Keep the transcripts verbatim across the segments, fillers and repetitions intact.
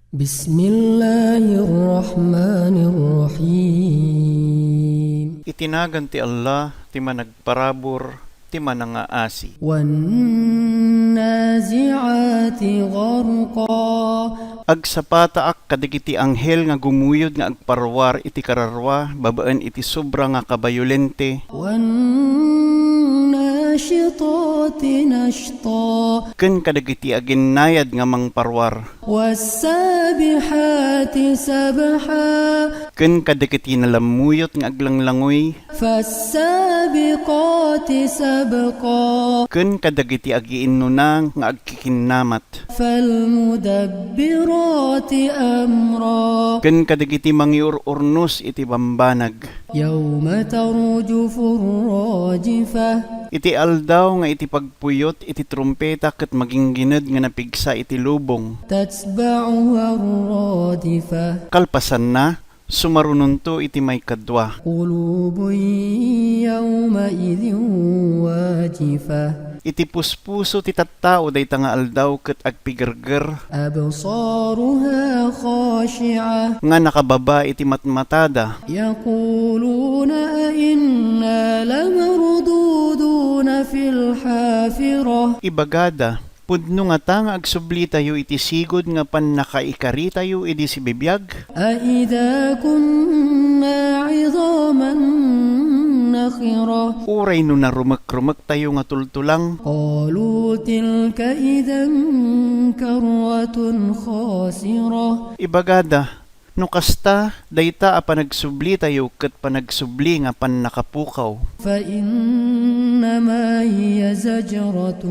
بسم الله الرحمن الرحيم. Iti nagan ti Allah, ti Managparabur, ti Manangaasi. والنازعات غرقا. Agsapataak kadagiti anghel nga gumuyod nga agparwar iti kararua babaen iti sobra nga kabayolente. والناشطات نشطا. Ken kadagiti aginnayad nga mangparwar. والسابحات سبحا. Ken kadagiti nalammuyot nga aglanglangoy. فالسابقات سبقا. Ken kadagiti agiinnuna nga agkikinnamat. فالمدبرات أمرا. Ken kadagiti mangiur-urnos iti bambanag. يوم ترجف الراجفة. Iti aldaw nga iti pagpuyot iti trumpeta ket maginggined nga napigsa iti lubong. تتبعها الرادفة. Kalpasanna, sumarunonto iti maikadua. قلوب يومئذ واجفة. Iti puspuso ti tattao dayta nga aldaw ket agpigerger. أبصارها خاشعة. Nga nakababa iti matmatada. يقولون أئنا لمردودون في الحافرة. Ibagada, pudno ngata nga agsublitayo iti sigud nga pannakaikaritayo idi sibibiag? أإذا كنا عظاما نخرة. Uray no narumekrumek tayo nga tultulang. قالوا تلك إذا كرة خاسرة. Ibagada, no kasta, dayta a panagsublitayo ket panagsubli nga pannakapukaw. فإنما هي زجرة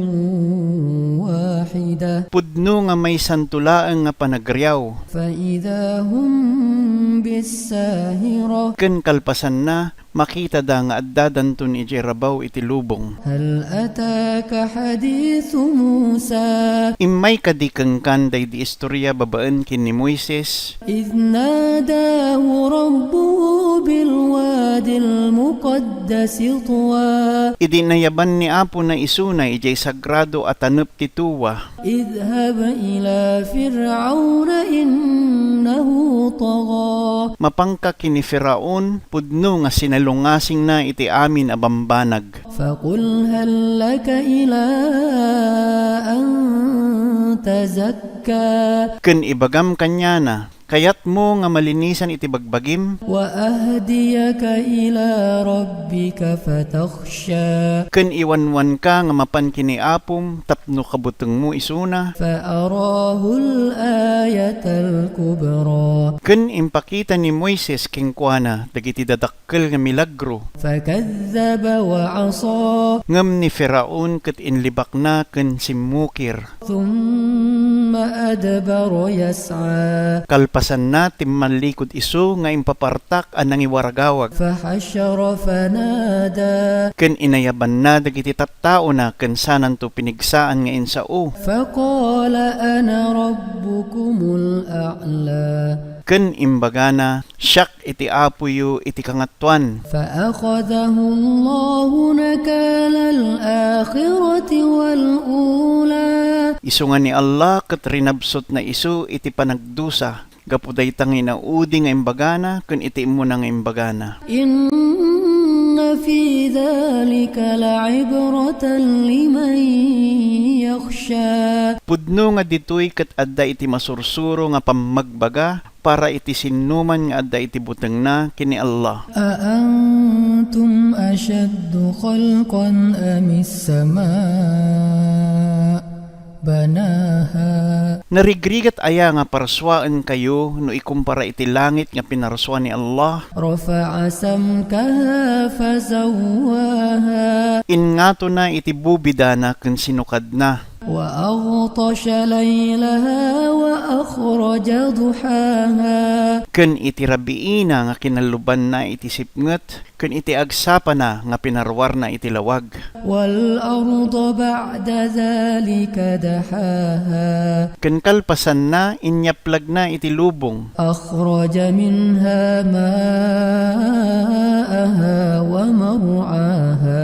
واحدة. Pudno nga maysanto laeng nga panagriaw. فإذا هم بالساهرة. Ken kalpasanna, makitada nga addadanton idiay rabaw iti lubong. هل أتاك حديث موسى. Immay kadi kenkan daydi istoria babaen ken ni Moises? إذ ناداه ربه بالواد المقدس طوى. Idi nayaban ni Apona isuna idiay sagrado a tanep ti Tuwa. اذهب إلى فرعون إنه طغى. Mapanka ken ni Firaon, pudno nga sinalungasingna iti amin a bambanag. فقل هل لك إلى أن تزكى. Ken ibagam kaniana, kayatmo nga malinisan iti bagbagim? وأهديك إلى ربك فتخشى. Ken iwanwanka nga mapan ken ni Apom tapno kabutengmo isuna? فأراه الآية الكبرى. Ken impakita ni Moises kenkuana dagiti dadak- kel nga milagro. فكذب وعصى. Ngem ni Firaon ket inlibakna ken simmukir. ثم أدبر يسعى. Kalpasanna, timmallikud isu nga impapartak a nangiwaragawag. فحشر فنادى. Ken inayabanna dagiti tattaona ken sananto pinigsaan nga insao. فقال أنا ربكم الأعلى. Ken imbagana, "Siak iti Apoyo iti kangatoan." فأخذه الله نكال الآخرة والأولى. Isu nga ni Allah ket rinabsutna isu iti panagdusa, gapu dayta nga inaudi nga imbagana ken iti immuna nga imbagana. إن في ذلك لعبرة لمن يخشى. Pudno nga ditoy ket adda iti masursuro nga pammagbaga para iti sinnoman nga adda iti butengna ken ni Allah. أأنتم أشد خلقا أم السماء بناها. Narigrigat aya nga parsuaenkayo no ikumpara iti langit nga pinarsua ni Allah? رفع سمكها فسواها. Inngatona iti bubidana ken sinukadna. وأغطش ليلها وأخرج ضحاها. Ken iti rabiina nga kinallubanna iti sipnget, Ken iti agsapana nga pinaruarna iti lawag. والأرض بعد ذلك دحاها. Ken kalpasanna, inyaplagna iti lubong. أخرج منها ماءها ومرعاها.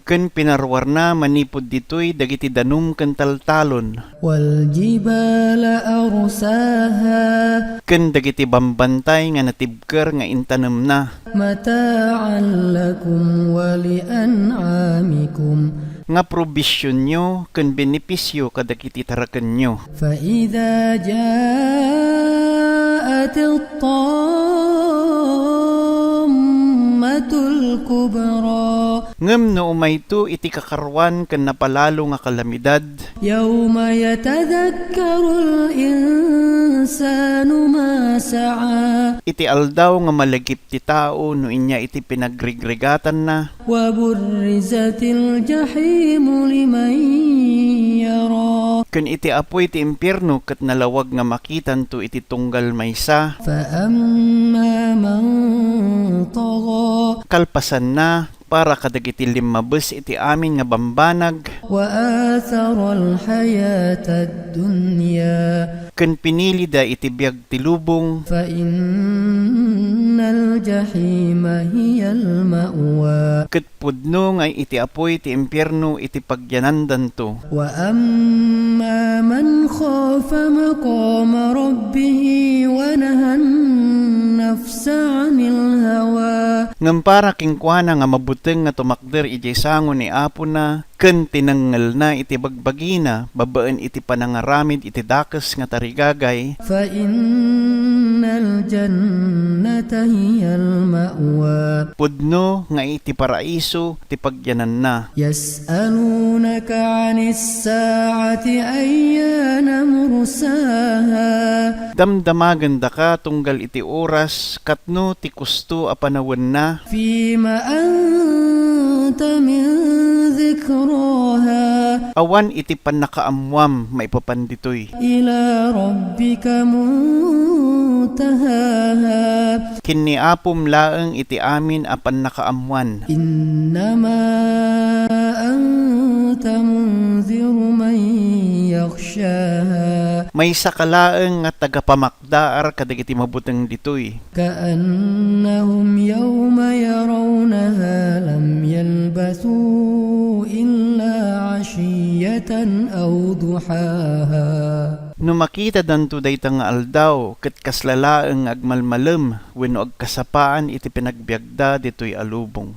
Ken pinaruarna manipud ditoy dagiti danum ken taltalon. والجبال أرساها. Ken dagiti bambantay nga natibker nga intanemna. متاعا لكم ولأنعامكم. Nga probisionyo ken benepisio kadagiti tarakenyo. فإذا جاءت الطامة الكبرى. Ngem no umayto iti kakaruan ken napalalo nga kalamidad. يوم يتذكر الإنسان ما سعى. Iti aldaw nga malagip ti tao no inya iti pinagrigrigatanna. وبرزت الجحيم لمن يرى. Ken iti apuy ti impierno ket nalawag nga makitanto iti tunggal maysa. فأما من طغى. Kalpasanna, para kadagiti limmabes iti amin nga bambanag. وآثر الحياة الدنيا. Ken pinilida iti biag ti lubong. فإن الجحيم هي المأوى. Ket pudno nga iti apuy ti impierno iti pagyanandanto. وأما من خاف مقام ربه ونهى النفس عن الهوى. Ngem para kenkuana nga mabuteng nga tumakder idiay sango ni Apona, ken tinengngelna iti bagbagina babaen iti panangaramid iti dakes nga tarigagay. فإن الجنة هي المأوى. Pudno nga iti paraiso ti pagyananna. يسألونك عن الساعة أيان مرساها. Damdamagendaka tunggal iti oras, katno ti kusto a panawenna. فيم أنت من ذكراها. Awan iti pannakaammoam maipapan ditoy. إلى ربك منتهاها. Ken ni Apom laeng iti amin a pannakaammoan. إنما أنت منذر من يخشاها. Maysaka laeng nga tagapamakdaar kadagiti mabuteng ditoy. كأنهم يوم يرونها لم يلبثوا إلا عشية أو ضحاها. No makitadanto dayta nga aldaw, ket kasla laeng nga agmalmalem wenno agkasapaan iti panagbiagda ditoy a lubong.